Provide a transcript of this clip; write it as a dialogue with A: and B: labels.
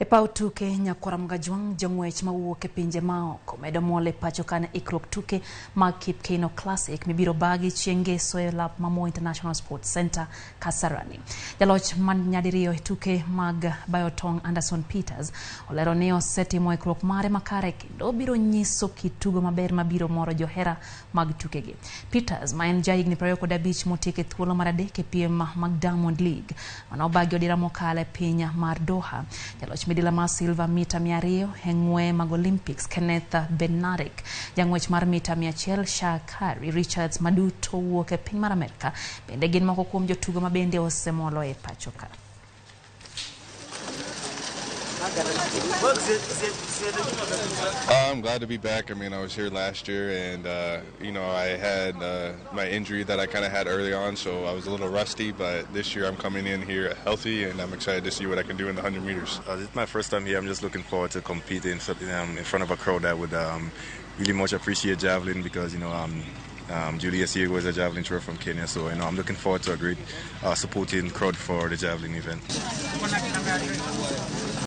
A: E paw tuke Nyakwar Mgajwang' jong'wech mawuok e pinje maoko medo mol e pacho ka ne ikruok tuke mag Kip Keino Classic mibiro bagi chieng' ngeso e lap ma Moi International Sports Center, Kasarani. Jaloch man nyadiriyo e tuke mag bayo tong' Anderson Peters olero ni osetimo ikruok mare makare kendo obiro nyiso kit tugo maber mabiro moro johera mag tukegi. Peters ma en jahigni 25 motiek e thuolo mar adek e piem mag Diamond League manobagi odira mokalo e piny mar Doha. Jaloch midila mar silver mita 200 e ng'we mag Olympics Kenneth Bednarek, jang'wech mar mita 100 Sha'Carri Richards maduto wuok e piny mar Amerka bende gin moko kuom jotugo ma bende osemolo e pacho ka.
B: I'm glad to be back. I mean, I was here last year, and I had my injury that I kind of had early on, so I was a little rusty. But this year, I'm coming in here healthy, and I'm excited to see what I can do in the 100 meters.
C: This is my first time here. I'm just looking forward to competing in front of a crowd that would really much appreciate javelin because Julius Yego is a javelin thrower from Kenya, so I'm looking forward to a great supporting crowd for the javelin event.